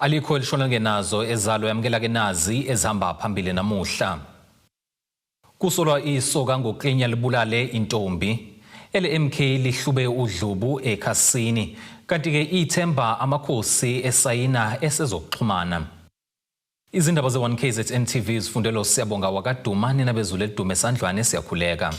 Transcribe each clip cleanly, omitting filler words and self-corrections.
Alikho elishona ngenazo ezalo yamukela ke nazi ezihamba phambili namuhla. Kusolwa isoka ngokuklinya libulale intombi. Ele-MK lihlube udlubu ekhasini. Kanti-ke ithemba amakhosi esayina esezokuxhumana. Izindaba ze-1KZN TV zifundelwa uSiyabonga wakaDuma, nina bezulu elidume esandlwane siyakhuleka.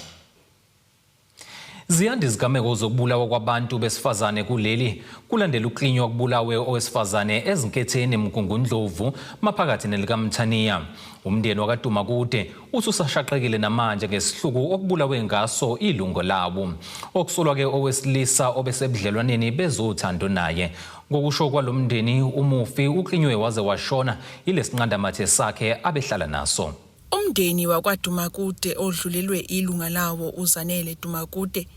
Ziyanda izigameko zokubulawa kwabantu besifazane kuleli kulandela ukuklinywa kubulawe owesifazane ezinketheni eMgungundlovu maphakathi nelikaMthaniya. Umndeni wakaDumakude uthi usashaqekile namanje ngesihluku okubulawe ngaso ilungu lawo. Okusolwa-ke owesilisa obesebudlelwaneni bezothando naye. Ngokusho kwalo mndeni, umufi uklinywe waze washona yilesinqandamathe sakhe abehlala naso. Umndeni wakwaDumakude odlulelwe ilunga lawo uZanele Dumakude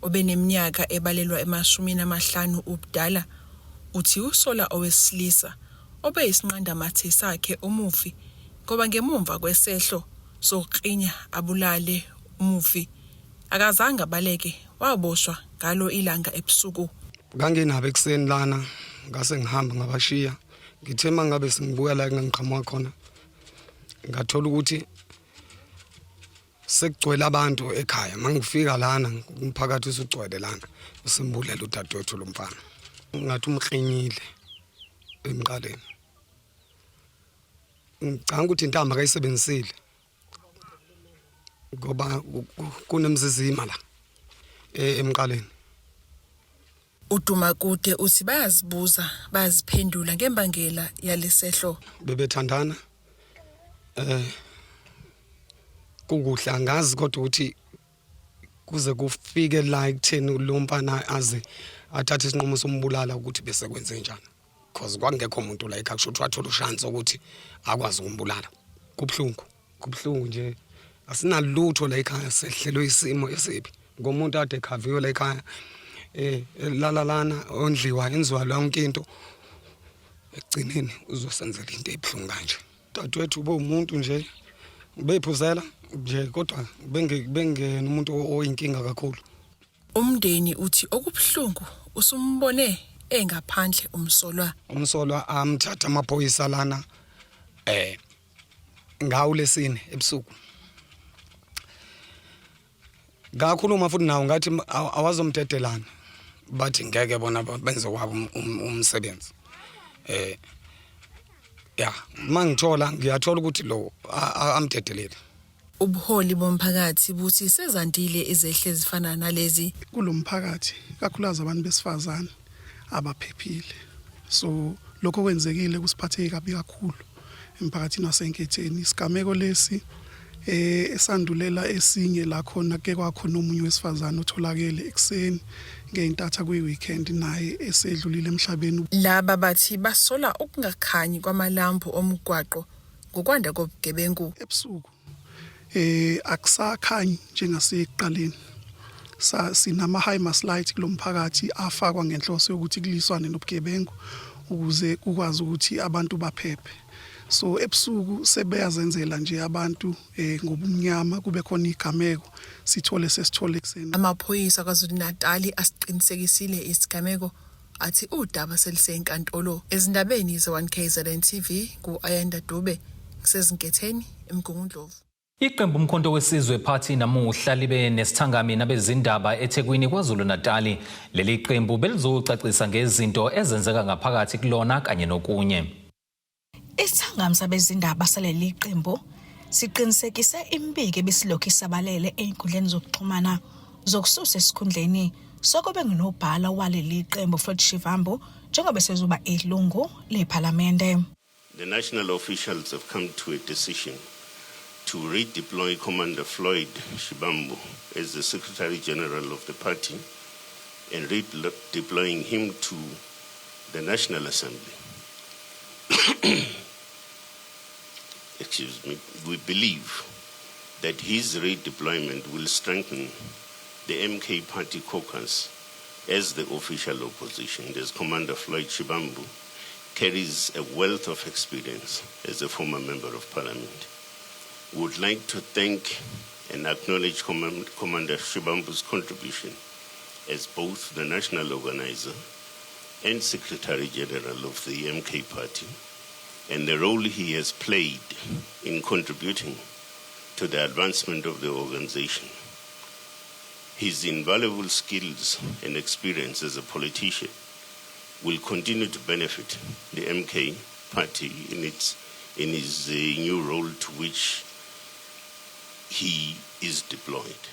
obeneminyaka ebalelwa emashumini amahlanu ubudala uthi usola owesilisa obeyisinqandamathe sakhe umufi ngoba ngemumva kwesehlo sokuklinya abulale umufi akazange abaleke waboshwa ngalo ilanga ebusuku. Nganginabo ekuseni lana ngase ngihamba ngabashiya ngithe uma ngabe sengibuya la engangiqhamuka khona ngathola ukuthi sekugcwele abantu ekhaya mangifika lana umphakathi usugcwele lana usembulela udadewethu lo mfana ngathi umklinyile emqaleni ngicabanga ukuthi intambo akayisebenzisile ngoba kunemzizima la e, emqaleni. UDumakude uthi bayazibuza bayaziphendula ngembangela yalesehlo. Bebethandana eh kukuhle angazi kodwa ukuthi kuze kufike la ekutheni lo mfana aze athathe isinqumo sombulala ukuthi bese kwenze njani. Cause kwakungekho muntu la ekhaya kusho ukuthi wathola ushansi ukuthi akwazi ukumbulala. Kubuhlungu, kubuhlungu nje. Asinalutho la ekhaya sehlelwe isimo esibi. Ngomuntu ade ekhaviwe la ekhaya. Eh lala lana ondliwa enziwa yonke into. Ekugcineni uzosenzela into ebuhlungu kanje. Dadewethu ube umuntu nje ubephuzela nje kodwa bengena umuntu oyinkinga kakhulu. Umndeni uthi okubuhlungu usumbone engaphandle umsolwa. Umsolwa amthatha amaphoyisa lana eh ngawo lesine ebusuku. Ngakhuluma futhi nawo ngathi awazomdedelana bathi ngeke bona benze kwabo umsebenzi. Eh ya mangithola ngiyathola ukuthi lo amdedelele. Ubuholi bomphakathi buthi sezandile izehlo ezifana nalezi. Kulo mphakathi ikakhulukazi abantu besifazane abaphephile so lokho kwenzekile kusiphatheke kabi kakhulu emphakathini waseNketheni. Isigameko lesi eh esandulela esinye la khona ke kwakhona omunye wesifazane otholakele ekuseni ngeyintatha kwi-weekend naye esedlulile emhlabeni. Laba bathi basola ukungakhanyi kwamalambu omgwaqo ngokwanda kobugebengu. Ebusuku eh akusakhanyi njengasekuqaleni. Sa sinama high mast light kulomphakathi afakwa ngenhloso yokuthi kuliswane nobugebengu ukuze kukwazi ukuthi abantu baphephe. So ebusuku sebeyazenzela nje abantu eh ngobumnyama kube khona igameko sithole sesithole ekuseni. Amaphoyisa KwaZulu-Natali asiqinisekisile isigameko athi udaba selisenkantolo. Ezindabeni ze-1KZN TV ngu-Ayanda Dube ngisezinketheni eMgungundlovu. Iqembu Umkhonto weSizwe Party namuhla libe nesithangami nabezindaba eThekwini KwaZulu-Natali. Leli qembu belizocacisa ngezinto ezenzeka ngaphakathi kulona kanye nokunye. Isithangami sabezindaba saleli qembu siqinisekise imibiko ebisilokhu isabalele ey'nkundleni zokuxhumana zokususa esikhundleni sokobe ngunobhala waleli qembu Floyd Shivambu njengoba sezoba ilungu lephalamende. The national officials have come to a decision to redeploy Commander Floyd Shibambu as the Secretary General of the party and redeploying him to the National Assembly. Excuse me. We believe that his redeployment will strengthen the MK Party caucus as the official opposition, as Commander Floyd Shibambu carries a wealth of experience as a former member of parliament. We would like to thank and acknowledge Commander Shibambu's contribution as both the national organizer and Secretary General of the MK Party and the role he has played in contributing to the advancement of the organization. His invaluable skills and experience as a politician will continue to benefit the MK Party in his new role to which he is deployed.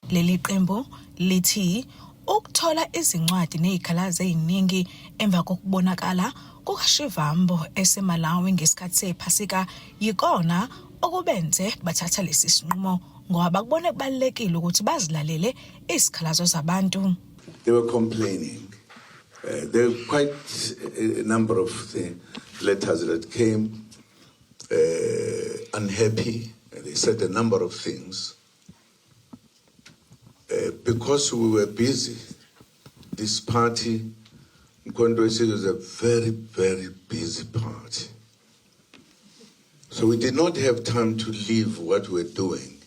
Leli qembu lithi ukuthola izincwadi nezikhalazo eziningi emva kokubonakala kukaShivambu eseMalawi ngesikhathi sephasika yikona okubenze bathatha lesi sinqumo, ngoba bakubone kubalulekile ukuthi bazilalele izikhalazo zabantu. They were complaining. There were quite a number of the letters that came unhappy. They said a number of things. Because we were busy, this party, Mkhonto weSizwe, is a very, very busy party. So we did not have time to leave what we were doing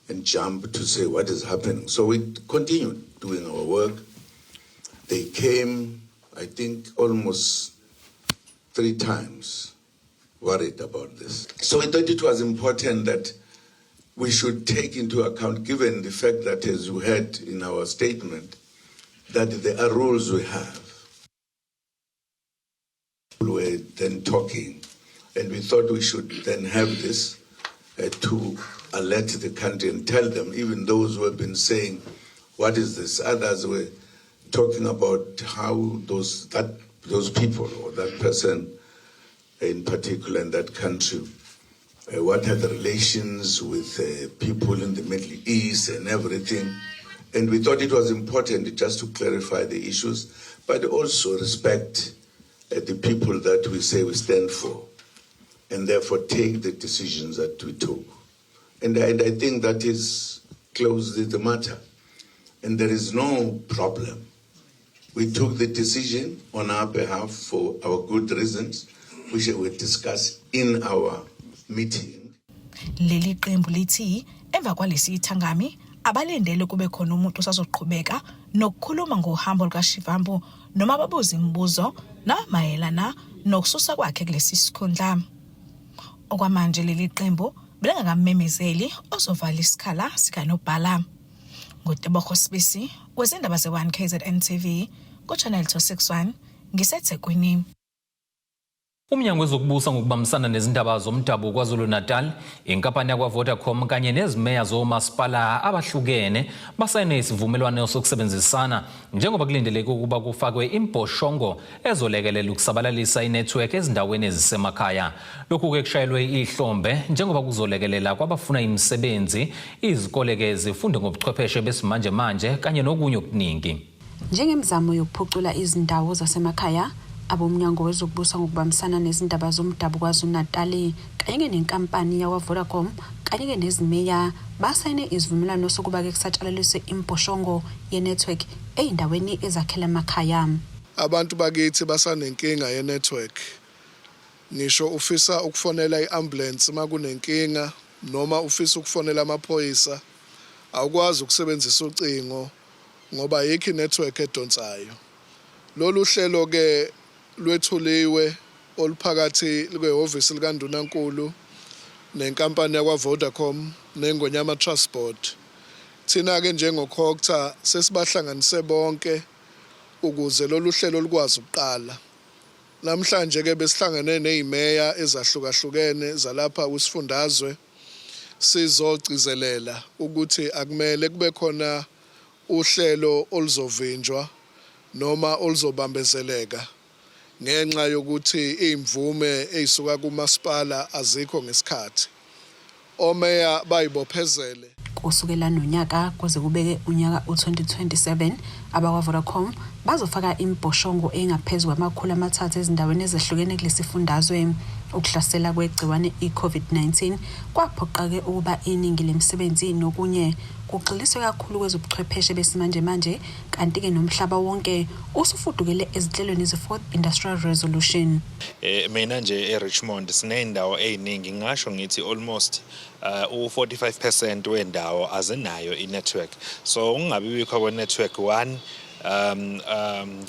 and jump to say what is happening. So we continued doing our work. They came, I think, almost three times worried about this. So we thought it was important that we should take into account, given the fact that, as you heard in our statement, that there are rules we have. We were then talking, and we thought we should then have this to alert the country and tell them, even those who have been saying, "What is this?" Others were talking about how those people or that person in particular in that country, what are the relations with people in the Middle East and everything. And we thought it was important just to clarify the issues, but also respect the people that we say we stand for, and therefore take the decisions that we took. And I think that is closed the matter. And there is no problem. We took the decision on our behalf for our good reasons, which we discussed in our meeting. Leli qembu lithi emva kwalesi ithangami abalindele kube khona umuntu osazoqhubeka nokukhuluma ngohambo lukaShivambu noma babuze imibuzo namayelana nokususa kwakhe kulesi sikhundla. Okwamanje leli qembu belingakamemezeli ozovala isikhala sikanobhala. NguTebogo Sibisi wezindaba ze-1 KZN TV ku-Channel 261, ngiseThekwini. Umnyango wezokubusa ngokubambisana nezindaba zomdabu KwaZulu-Natal, inkampani yakwa-Vodacom kanye nezimeya zomasipala abahlukene basayine isivumelwano sokusebenzisana njengoba kulindeleke ukuba kufakwe imboshongo ezolekelela ukusabalalisa inetwork ezindaweni ezisemakhaya. Lokhu-ke kushayelwe ihlombe njengoba kuzolekelela kwabafuna imisebenzi, izikole-ke zifunde ngobuchwepheshe besimanjemanje kanye nokunye okuningi. Njengemizamo yokuphucula izindawo zasemakhaya, abomnyango wezokubusa ngokubambisana nezindaba zomdabu KwaZulu-Natal kanye nenkampani yakwa-Vodacom kanye-ke nezimeya basayine isivumelwano sokuba-ke kusatshalaliswe imboshongo ye-network ey'ndaweni ezakhela emakhaya. Abantu bakithi basanenkinga ye-network. Ngisho ufisa ukufonela i-ambulance makunenkinga noma ufisa ukufonela amaphoyisa, awukwazi ukusebenzisa ucingo ngoba ayikho i-network edonsayo. Lolu hlelo ke lwethuliwe oluphakathi kwehhovisi likaNdunankulu nenkampani yakwa-Vodacom neNgonyama Trust Board. Thina-ke njengoCogta sesibahlanganise bonke ukuze lolu hlelo lukwazi ukuqala. Namhlanje ke besihlangene nezimeya ezahlukahlukene zalapha kwisifundazwe, sizogcizelela ukuthi akumele kube khona uhlelo oluzovinjwa noma oluzobambezeleka ngenxa yokuthi imvume ezisuka kumasipala azikho ngesikhathi. Omeya bayibophezele. Kusukela nonyaka kuze kubeke unyaka u-2027, abakwa-Vodacom bazofaka imibhoshongo engaphezu kwama-300 ezindaweni ezehlukene kulesi fundazwe. Ukuhlasela kwegciwane i-COVID-19 kwaphoqa-ke ukuba iningi lemisebenzi nokunye kugxiliswe kakhulu kwezobuchwepheshe besimanjemanje, kanti-ke nomhlaba wonke usufudukele ezinhlelweni ze-Fourth Industrial Resolution. Mina nje eRichmond siney'ndawo ey'ningi, ngingasho ngithi almost u-45% wendawo azinayo i-network. So ukungabi bikho kwe-network one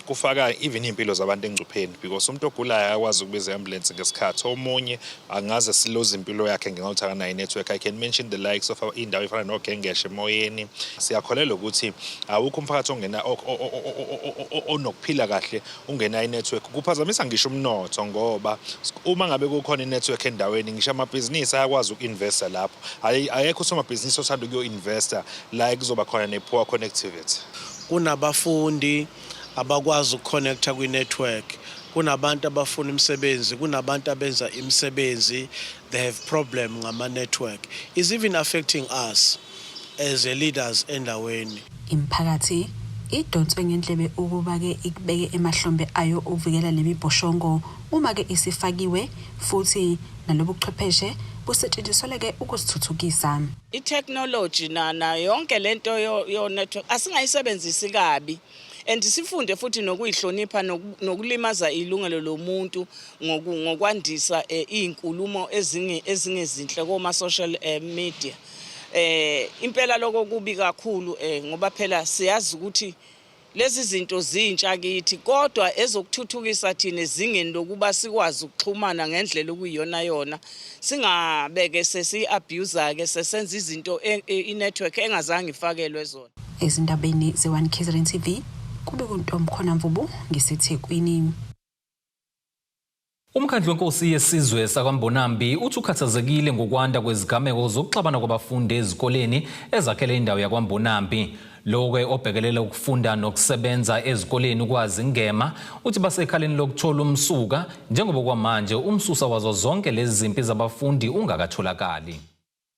Kufaka even iy'mpilo zabantu engcupheni because umuntu ogulayo akwazi ukubiza i-ambulance ngesikhathi, omunye angaze siloze impilo yakhe ngenxa yokuthi akanayo i-network. I can mention the likes of iy'ndawo ey'fana noGengeshe emoyeni. Siyakholelwa ukuthi awukho umphakathi ongena onokuphila kahle ungenayo i-network. Kuphazamisa ngisho umnotho ngoba uma ngabe kukhona i-network endaweni, ngisho amabhizinisi ayakwazi uku-investa lapho. Ayekho usomabhizinisi othanda ukuyo-investa la kuzoba khona ne-poor connectivity. Kunabafundi abakwazi ukuconnecta kwi-network, kunabantu abafuna imisebenzi, kunabantu abenza imisebenzi, they have problem ngama-network. Is even affecting us as a leaders endaweni. Imiphakathi idonswe ngendlebe ukuba-ke ikubeke emahlombe ayo ukuvikela le mibhoshongo uma-ke isifakiwe futhi nalobu buchwepheshe busetshenziselwe-ke ukuzithuthukisa. I-technology na yonke lento yo network asingayisebenzisi kabi and sifunde futhi nokuyihlonipha nokulimaza ilungelo lomuntu ngokwandisa izinkulumo ezingezinhle koma social media. Impela lokho kubi kakhulu ngoba phela siyazi ukuthi lezi zinto zintsha kithi, kodwa ezokuthuthukisa thina ezingeni lokuba sikwazi ukuxhumana ngendlela okuyiyona yona, singabeke sesi-abuse ke sesenza izinto i-network engazange ifakelwe zona. Ezindabeni ze-1 KZN TV kube kuntomkhona Mvubu ngiseThekwini. Umkhandlu wenkosi yesizwe sakwaMbonambi uthi ukhathazekile ngokwanda kwezigameko zokuxabana kwabafundi ezikoleni ezakhele indawo yakwaMbonambi. Lokho obhekelela ukufunda nokusebenza ezikoleni uKwazi Ngema uthi basekhaleni lokuthola umsuka njengoba kwamanje umsusa wazo zonke lezi zimpi zabafundi ungakatholakali.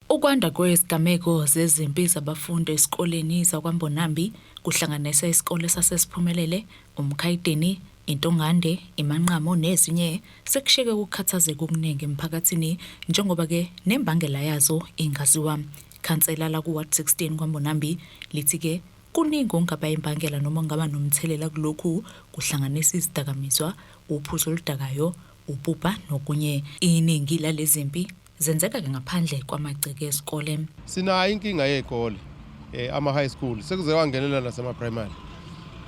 Ukwanda kwezigameko zezimpi zabafundi esikoleni zakwaMbonambi kuhlanganisa isikole saseSiphumelele, uMkhayideni, Intongande, iManqamo nezinye sekushiyeke ukukhathazeka okuningi emphakathini njengoba-ke nembangela yazo ingaziwa. Khansela laku-Ward 16 kwaMbonambi lithi-ke kuningi okungaba imbangela noma okungaba nomthelela kulokhu, kuhlanganisa izidakamizwa, uphuzo oludakayo, ububha nokunye. Iningi lalezi zimpi zenzeka-ke ngaphandle kwamagceke esikole. Sinayo inkinga yey'kole, ama-high school sekuze kwangenelela nasema-primary.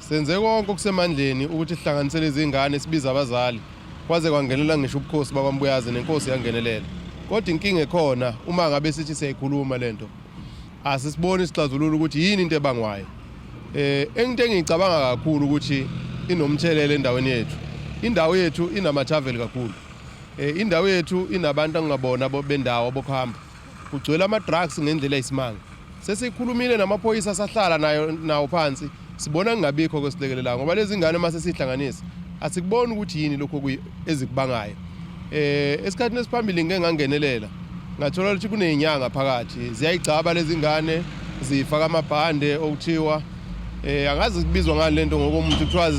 Senze konke okusemandleni ukuthi sihlanganise lezi ngane, sibize abazali, kwaze kwangenelela ngisho ubukhosi bakwaMbuyazi nenkosi yangenelela. Kodwa inkinga ekhona, uma ngabe sithi siyayikhuluma lento, asisiboni isixazululo ukuthi yini into ebangwayo. Into engiyicabanga kakhulu ukuthi inomthelela endaweni yethu, indawo yethu inamathaveli kakhulu. Indawo yethu inabantu angabona bendawo abokuhamba, kugcwele ama-drugs ngendlela eyisimanga. Sesikhulumile namaphoyisa, sahlala nayo nawo phansi, sibona kungabikho kwesilekelelayo ngoba lezi ngane uma sesihlanganisa asikuboni ukuthi yini lokhu ezikubangayo. Esikhathini esiphambili ngike ngangenelela, ngathola ukuthi kunezinyanga phakathi, ziyayigcaba lezi ngane, zifaka amabhande okuthiwa angazi kubizwa ngani lento ngokomuntu, kuthiwa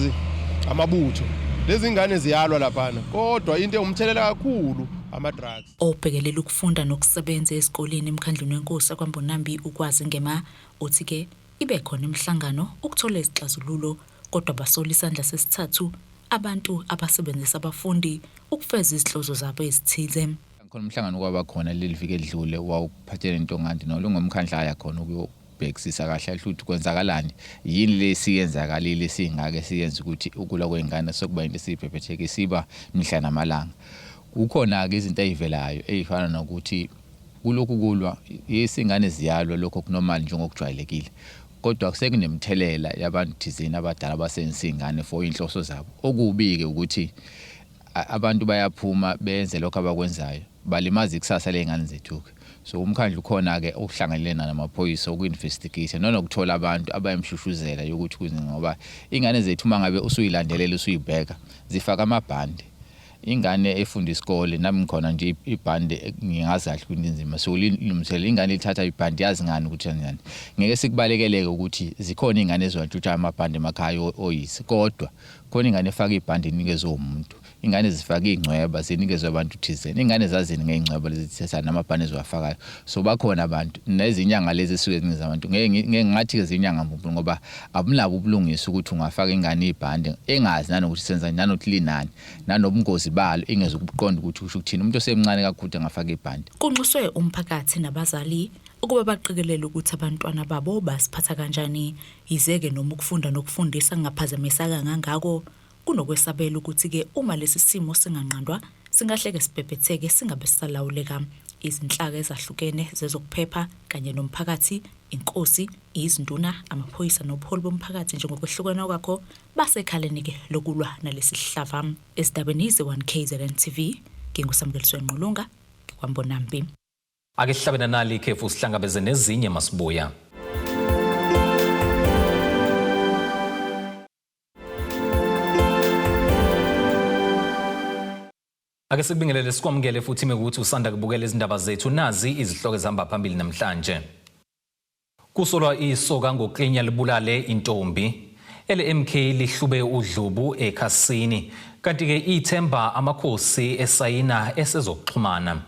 amabutho. Lezi ngane ziyalwa laphana, kodwa into ewumthelela kakhulu ama-drugs. Obhekelela ukufunda nokusebenza ezikoleni emkhandlwini wenkosi akwaMbonambi uKwazi Ngema uthi-ke ibe khona imihlangano ukuthola izixazululo, kodwa basola isandla sesithathu, abantu abasebenzisa abafundi ukufeza izinhloso zabo ezithize. Khona umhlangano kwaba khona leli viki edlule wawuphathele Ntongandi nolungomkhandla aya khona ukuyobhekisisa kahle kahle ukuthi kwenzakalani, yini le siyenzakalile singake siyenze ukuthi ukulwa kwey'ngane sekuba into esiyibhebhetheke siba mihla namalanga. Kukhona-ke izinto ey'velayo ey'fana nokuthi kulokhu kulwa, yes, ingane ziyalwa, lokho kunormal njengokujwayelekile, kodwa sekunemthelela yabantu thizeni abadala abasebenzisa iy'ngane for iy'nhloso zabo. Okubi-ke ukuthi abantu bayaphuma benze lokho abakwenzayo, balimaza ikusasa ley'ngane zethu-ke. So umkhandlu ukhona-ke okuhlanganele namaphoyisa uku-investigate nonokuthola abantu abayimshushuzela yokuthi kuze, ngoba iy'ngane zethu uma ngabe usuyilandelela usuyibheka zifaka amabhande. Ingane efunda isikole, nami ngikhona nje, ibhande ngingazi kahle ukuthi inzima, so linomthelela. Ingane ithatha ibhande yazi ngani ukuthi kanjani. Ngeke sikubalekeleke ukuthi zikhona iy'ngane eziwantshontshayo amabhande emakhaya oyise, kodwa khona ingane efaka ibhande inikezwe umuntu. Ingane zifake iy'ngcweba zinikezwe abantu thizeni. Ingane zazini ngey'ngcweba lezi zithetha namabhane eziwafakayo. So bakhona abantu nezinyanga lezi esuke zinikeza abantu. Ngeke ngeke ngathi-ke zinyanga mbumbulu ngoba abunabo ubulungisa ukuthi ungafaka ingane ibhande engazi nanokuthi senzani nanokuthi linani nanobungozi balo ingeze ukuqonda ukuthi kusho ukuthini. Umuntu osemncane kakhulu angafaka ibhande. Kunxuswe umphakathi nabazali ukuba baqikelele ukuthi abantwana babo baziphatha kanjani. Yize-ke noma ukufunda nokufundisa kungaphazamiseka kangako, kunokwesabela ukuthi-ke uma lesi simo singanqandwa, singahle-ke sibhebhetheke singabe sisalawuleka. Izinhlaka ezahlukene zezokuphepha kanye nomphakathi, inkosi, izinduna, amaphoyisa nobuholi bomphakathi njengokwehlukana kwakho, basekhaleni-ke lokulwa nalesi sihlava. Ezindabeni ze-1 KZN TV, nginguSamukeliswe Ngqulunga, ngiKwaMbonambi. Ake sihlabe nanali ikhefu sihlangabeze nezinye masibuya. Ake sikubingelele sikwamukele futhi mekuthi usanda kubukela izindaba zethu nazi izihloko ezihamba phambili namhlanje. Kusolwa isoka ngoklinya libulale intombi. Ele-MK lihlube udlubu ekhasini. Kanti-ke ithemba amakhosi esayina esezokuxhumana.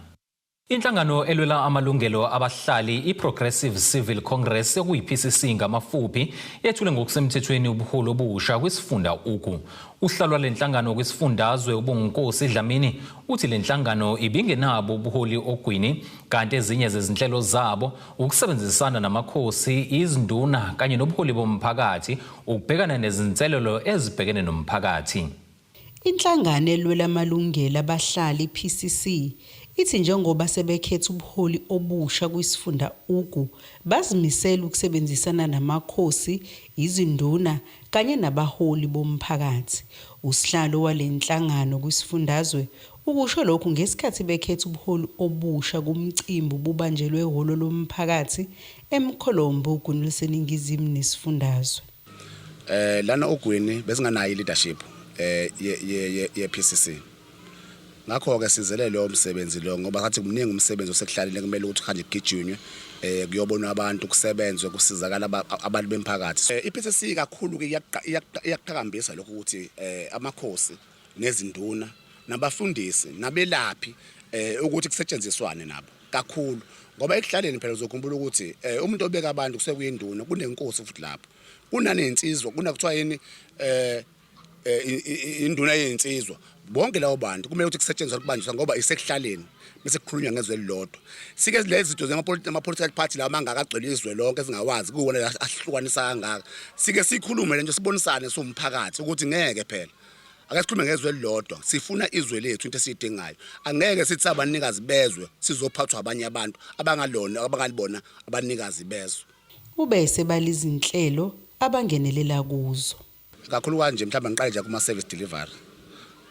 Inhlangano elwela amalungelo abahlali i-Progressive Civil Congress okuyi-PCC ngamafuphi yethule ngokusemthethweni ubuholi obusha kwisifunda Ugu. Usihlalo wale nhlangano kwisifundazwe uBonginkosi Dlamini uthi le nhlangano ibingenabo ubuholi ogwini kanti ezinye zezinhlelo zabo ukusebenzisana namakhosi, izinduna kanye nobuholi bomphakathi ukubhekana nezinselelo ezibhekene nomphakathi. Inhlangano elwela amalungelo abahlali, i-PCC, ithi njengoba sebekhethe ubuholi obusha kwisifunda Ugu, bazimisele ukusebenzisana namakhosi, izinduna kanye nabaholi bomphakathi. Usihlalo wale nhlangano kwisifundazwe ukusho lokhu ngesikhathi bekhetha ubuholi obusha kumcimbi ububanjelwe ehholo lomphakathi eMkholombe oGwini oluseningizimu nesifundazwe. Eh lana ogwini besinganayo leadership eh ye ye ye PCC. Ngakho ke sizele lo msebenzi lo ngoba sathi kumningi umsebenzi osekuhlaleni kumele ukuthi kuhanjwe kugijinywe eh kuyobonwa abantu kusebenzwe kusizakala abantu bemphakathi. Eh, iPCC kakhulu ke iyaqhakambisa lokho ukuthi eh amakhosi nezinduna nabafundisi nabelaphi eh ukuthi kusetshenziswane nabo kakhulu ngoba ekuhlaleni phela uzokhumbula ukuthi eh umuntu obeka abantu kusekuyinduna kunenkosi futhi lapho kunanensizwa kunakuthiwa yini eh, eh induna yezinsizwa bonke labo bantu kumele ukuthi kusetshenziswe kubanjiswa ngoba isekuhlaleni bese kukhulunywa ngezwe elilodwa sike lezi zinto zama-political party lawa mangaka agcwele izwe lonke esingawazi kuwona ahlukanisa kangaka sike sikhulume lento sibonisane siwumphakathi ukuthi ngeke phela Ake sikhulume ngezwe elilodwa, sifuna izwe lethu into esiyidingayo. Angeke sithi abanikazi bezwe sizophathwa abanye abantu abangalona abangalibona abanikazi bezwe. Ube esebala izinhlelo abangenelela kuzo. Kakhulukazi nje mhlawumbe ngiqale nje kuma service delivery.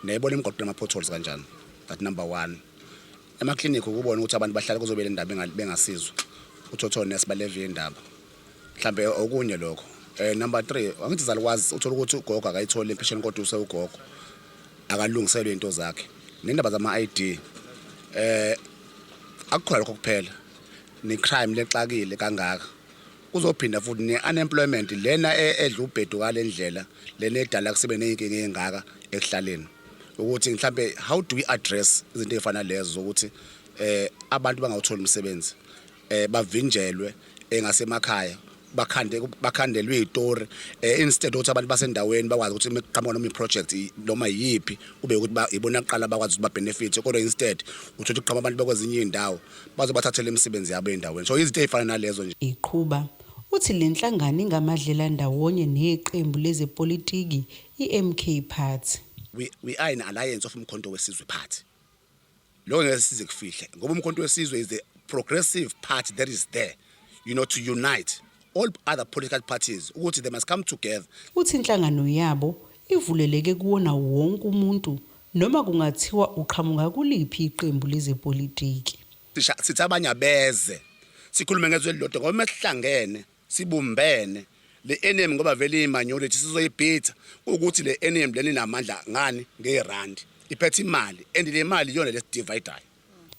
Niyayibona imigwaqo nama potholes kanjani. That number one. Emaklinikhi ukubona ukuthi abantu bahlala kuzobe le ndaba bengasizwa. Uthothe onesi balevie indaba. Mhlambe okunye lokho. Eh number 3 angithi zalukwazi uthola ukuthi ugogo akayitholi impesheni kodwa usewugogo. Akalungiselwe into zakhe. Nendaba zama ID eh akukhona lokho kuphela. Ne crime lexakile kangaka. Kuzophinda futhi ne unemployment lena e, edla ubhedu kalendlela lena edala kusibe nezinkinga ezingaka ekuhlaleni. Ukuthi mhlambe how do we address izinto ezifana lezo zokuthi eh abantu bangawutholi umsebenzi. eh bavinjelwe engasemakhaya bakhande bakhandelwe izitori eh, instead ukuthi abantu basendaweni bakwazi ukuthi meqhamuka noma iproject noma yiphi kube ukuthi ibona kuqala bakwazi ukuthi babenefit kodwa instead uthola ukuthi qhamuka abantu bakwezinye izindawo bazobathathela imisebenzi yabo endaweni so izinto ezifana nalezo nje. Iqhuba, uthi le nhlangano ingamadlelandawonye neqembu lezepolitiki iMK Party. We, we are an alliance of Umkhonto weSizwe Party. Lokho ngeke size kufihle ngoba Umkhonto weSizwe is the progressive party that is there you know to unite all other political parties ukuthi they must come together. Uthi inhlangano yabo ivuleleke kuwona wonke umuntu noma kungathiwa uqhamuka kuliphi iqembu lezepolitiki. Sithi abanye abeze sikhulume ngezwe elilodwa ngoba uma sihlangene sibumbene le enemy ngoba vele iyimanyolithi sizoyibhitha ukuthi le enemy lena inamandla ngani ngerandi iphethe imali and le mali iyona lesidividayo.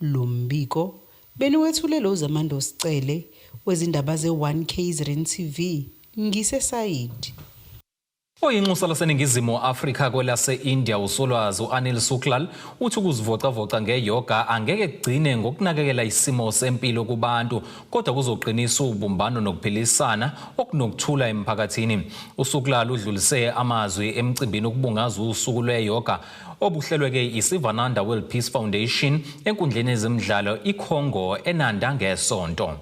Lo mbiko beniwethulelwe uZamando Cele wezindaba ze-1 KZN TV, ngiseSayidi. Oyinxusa laseNingizimu Afrika kwelase-India uSolwazi u-Anil Sooklal uthi ukuzivocavoca ngeyoga angeke kugcine ngokunakekela isimo sempilo kubantu kodwa kuzoqinisa ubumbano nokuphilisana okunokuthula emphakathini. USooklal udlulise amazwi emcimbini ukubungaza usuku lweyoga obuhlelwe-ke iSivananda World Peace Foundation enkundleni yezemidlalo iCongo eNanda ngeSonto.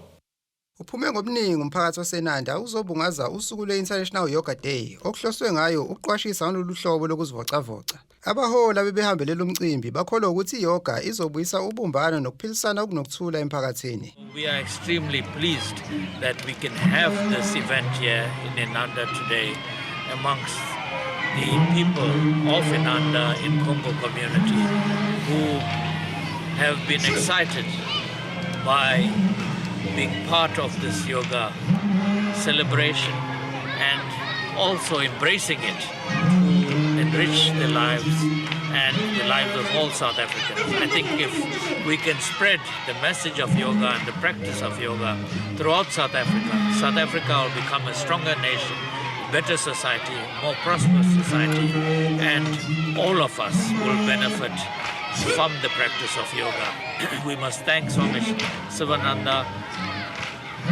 Uphume ngobuningi umphakathi waseNanda uzobungaza usuku lwe-International Yoga Day okuhloswe ngayo ukuqwashisa ngalolu hlobo lokuzivocavoca. Abaholi abebehambele lo mcimbi bakholwa ukuthi iyoga izobuyisa ubumbano nokuphilisana okunokuthula emphakathini. We are extremely pleased that we can have this event here in Inanda today amongst the people of Inanda in Congo community who have been excited by being part of this yoga celebration and also embracing it to enrich their lives and the lives of all South Africans. I think if we can spread the message of yoga and the practice of yoga throughout South Africa, South Africa will become a stronger nation, better society, more prosperous society, and all of us will benefit from the practice of yoga. We must thank Swami Sivananda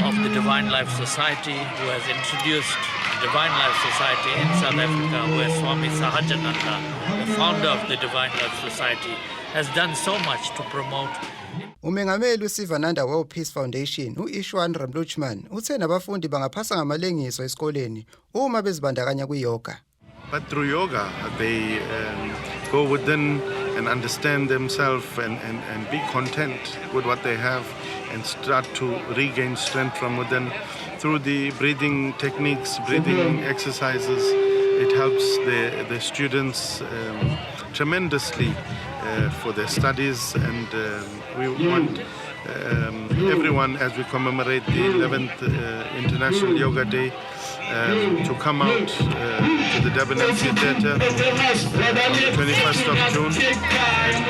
of the Divine Life Society, who has introduced the Divine Life Society in South Africa, where Swami Sahajananda, the founder of the Divine Life Society, has done so much to promote. Umengameli weSivananda World Peace Foundation u-Ishwan Ramlutchman uthe nabafundi bangaphasa ngamalengiso esikoleni uma bezibandakanya kwiyoga. But through yoga, they go within and understand themselves and be content with what they have and start to regain strength from within. Through the breathing techniques, breathing exercises, it helps the students tremendously for their studies, and we want everyone, as we commemorate the 11th International Yoga Day, to come out to the Durban Amphitheatre on the 21st of June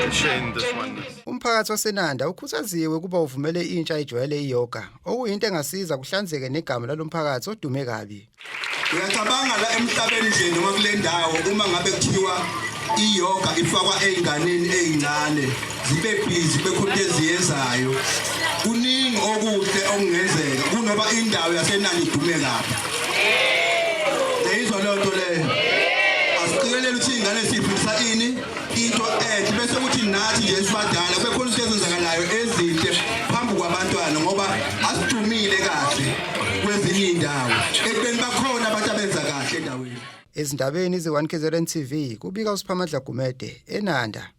and share in this oneness. Umphakathi waseNanda ukhuthaziwe ukuba uvumele intsha ijwayele iyoga, okuyinto engasiza kuhlanzeke negama lalomphakathi odume kabi. Uyacabanga la emhlabeni nje noma kule ndawo, uma ngabe kuthiwa iyoga ifakwa ey'nganeni ey'ncane, zibe busy bekhona into eziyenzayo, kuningi okuhle okungenzeka kunoba indawo yaseNanda idume kabi. Yayizwa leyo nto leyo? Asiqikelele ukuthi iy'ngane siyifundisa ini, into enhle, bese kuthi nathi nje esibadala kube khona izinto ezenzakalayo ezinhle phambi kwabantwana, ngoba asidumile kahle kwezinye iy'ndawo ekubeni bakhona abantu abenza kahle endaweni. Ezindabeni ze-1 KZN TV, kubika uSiphamandla Gumede eNanda.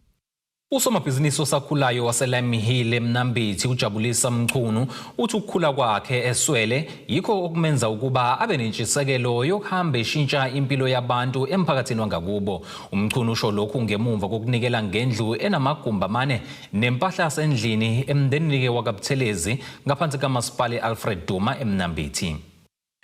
Usomabhizinisi osakhulayo waseLime Hill eMnambithi uJabulisa Mchunu uthi ukukhula kwakhe eswele yikho okumenza ukuba abe nentshisekelo yokuhamba eshintsha impilo yabantu emphakathini wangakubo. UMchunu usho lokhu ngemumva kokunikela ngendlu enamagumbi amane nempahla yasendlini emndenini wakaButhelezi ngaphansi kaMasipala Alfred Duma eMnambithi.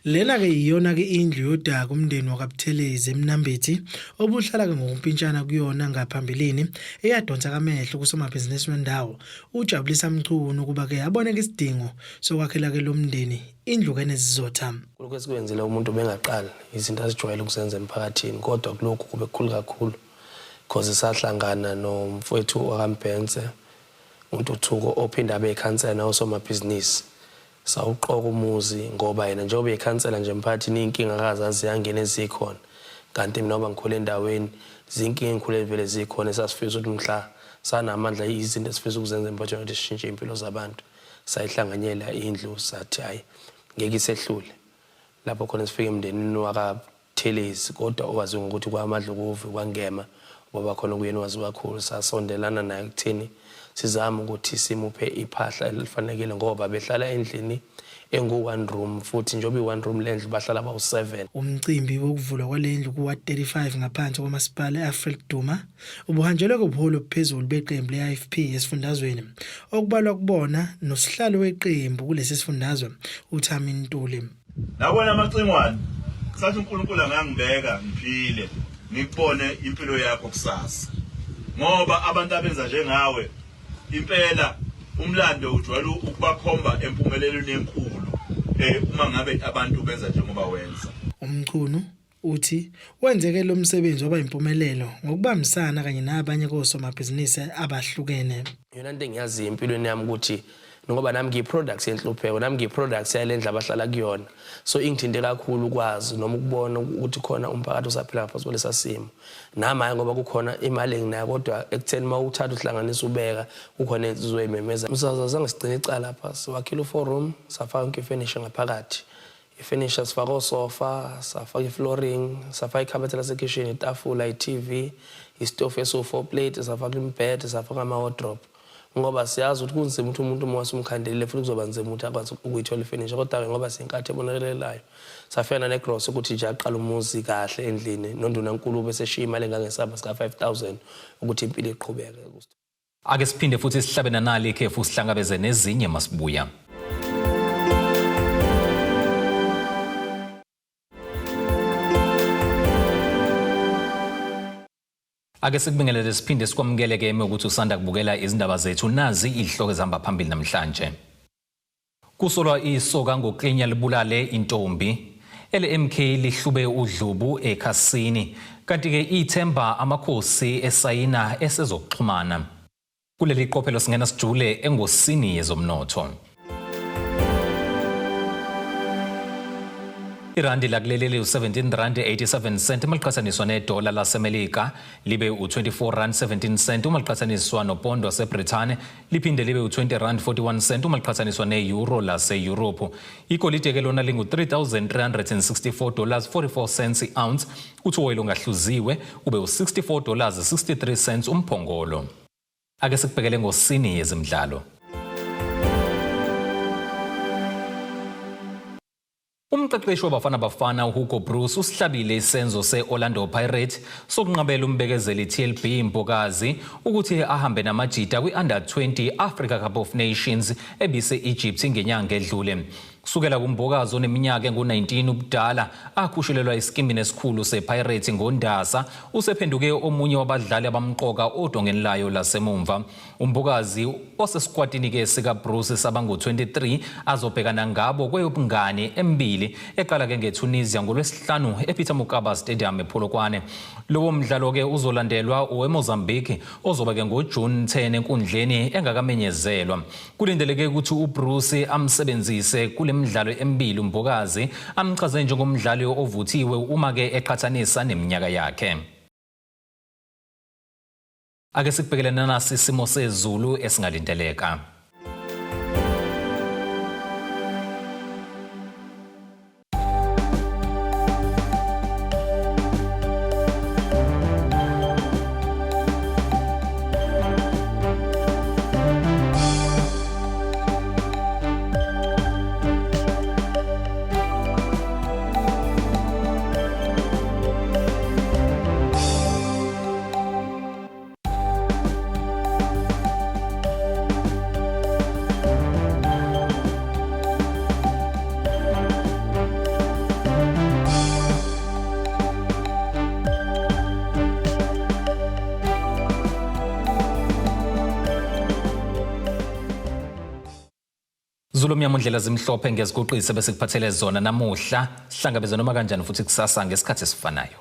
Lena-ke iyona-ke indlu yodaka umndeni wakaButhelezi eMnambithi obuhlala-ke ngokumpintshana kuyona ngaphambilini, eyadonsa kamehlo kusomabhizinisi wendawo uJabulisa Mchunu ukuba-ke abone-ke isidingo sokwakhela-ke lo mndeni indlu-ke enezizotha. Kulokhu esikwenzile, umuntu bengaqali izinto azijwayele ukuzenza emphakathini, kodwa kulokhu kube kukhulu kakhulu because sahlangana nomfowethu wakaMbhense uNtuthuko, ophinde abe ikhansela nawosomabhizinisi. Sawuqoka umuzi ngoba yena njengoba eyikhansela nje emphakathini, iy'nkinga akazazi ziyangena ezikhona, kanti mina ngoba ngikhule endaweni, zinkinga engikhule vele zikhona, esasifisa ukuthi mhla sanamandla izinto esifisa ukuzenza emphakathini ukuthi sishintshe iy'mpilo zabantu. Sayihlanganyela indlu, sathi hhayi, ngeke isehlule. Lapho khona sifike emndenini wakaButhelezi, kodwa owaziwa ngokuthi kwaMadlokovu kwaNgema, ubaba khona kuyena waziwa kakhulu. Sasondelana naye ekutheni sizame ukuthi simuphe iphahla elifanekile, ngoba behlala endlini engu-one room, futhi njengoba i-one room lendlu bahlala bawu-7. Umcimbi wokuvulwa kwale ndlu kuwa-35 ngaphansi kwamasipala e-Alfred Duma ubuhanjelwe kubuholi obuphezulu beqembu le-IFP esifundazweni, okubalwa kubona nosihlalo weqembu kulesi sifundazwe uThami Ntuli. Nabona amacingwane, sathi uNkulunkulu angangibeka ngiphile ngikubone impilo yakho kusasa, ngoba abantu abenza njengawe impela umlando ujwayele ukubakhomba empumelelweni enkulu uma ngabe abantu benza njengoba wenza. UMchunu Uthi wenzeke lo msebenzi waba impumelelo ngokubambisana kanye nabanye kosomabhizinisi abahlukene. Yona into engiyaziyo empilweni yami ukuthi ngoba nami ngiyi-product yenhlupheko, nami ngiyi-product yale ndlu abahlala kuyona, so ingithinte kakhulu ukwazi noma ukubona ukuthi khona umphakathi osaphila ngaphansi kwalesa simo. Nami hhayi ngoba kukhona imali enginayo, kodwa ekutheni uma uthatha uhlanganisa ubeka kukhona insizwa eyimemeza. Msakazo azange sigcine icala lapha, siwakhile u-four room, safaka yonke ifenisha ngaphakathi. Ifenisha sifaka osofa, safaka i-flooring, safaka ikhabethe lasekhishini, itafula, i-TV, isitofu esiwu-four plate, safaka imibhede, safaka ama-wardrobe. Ngoba siyazi ukuthi kunzima ukuthi umuntu uma wasumkhandelile futhi kuzoba nzima ukuthi akwazi ukuyithola ifenisha, kodwa-ke ngoba siyinkathi ebonekelelayo safika nanegrosa ukuthi nje aqale umuzi kahle endlini nondunankulu bese eshiya imali engangesamba sika-5000 ukuthi impilo iqhubeke. Ake siphinde futhi sihlabe nanali ikhefu sihlangabeze nezinye masibuya. Ake sikubingelele siphinde sikwamukele ke ukuthi usanda kubukela izindaba zethu nazi izihloko ezihamba phambili namhlanje. Kusolwa isoka ngoklinya libulale intombi. Ele-MK lihlube udlubu ekhasini. Kanti-ke ithemba amakhosi esayina esezokuxhumana. Kuleli qophelo singena sijule engosini yezomnotho. Irandi lakuleli liwu-17 rand 87 cent uma liqhathaniswa nedola laseMelika, libe u-24 rand 17 cent uma liqhathaniswa nopondo waseBrithani, liphinde libe u-20 rand 41 cent uma liqhathaniswa ne-euro laseyurophu. Igolide ke lona lingu-3364 dollars 44 cents i-ounce, uthi uwoyile ongahluziwe ube u-64 dollars 63 cents umphongolo. Ake sikubhekele ngosini yezemidlalo. Umqeqeshi waBafana Bafana uHugo Broos usihlabile isenzo se-Orlando Pirates sokunqabela umbekezeli TLB Mbokazi ukuthi ahambe namajita kwi-Under 20 Africa Cup of Nations ebise-Egypt ngenyanga edlule. Kusukela kuMbokazi oneminyaka engu-19 ubudala akhushulelwa esikimbini esikhulu sePirates ngoNdasa, usephenduke omunye wabadlali abamqoka odongeni layo lasemumva. UMbokazi osesikwatini-ke sikaBruce sabangu-23 azobhekana ngabo kweyobungani emibili eqala-ke ngeTunisia ngoLwesihlanu ePeter Mokaba Stadium ePolokwane. Lowo mdlalo-ke uzolandelwa oweMozambique ozoba-ke ngoJune 10 enkundleni engakamenyezelwa. Kulindeleke ukuthi uBruce amsebenzise kule midlalo emibili uMbokazi amchaze njengomdlali ovuthiwe uma-ke eqhathanisa neminyaka yakhe. Ake sikubhekele nanasi isimo sezulu esingalindeleka. Zulu mnyama undlela zimhlophe ngiyaziguqisa bese kuphathele zona namuhla sihlangabeze noma kanjani futhi kusasa ngesikhathi esifanayo.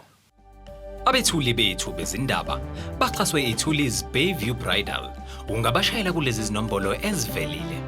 Abethuli bethu bezindaba baxhaswe iThuli's Bayview Bridal. Ungabashayela kulezi zinombolo ezivelile.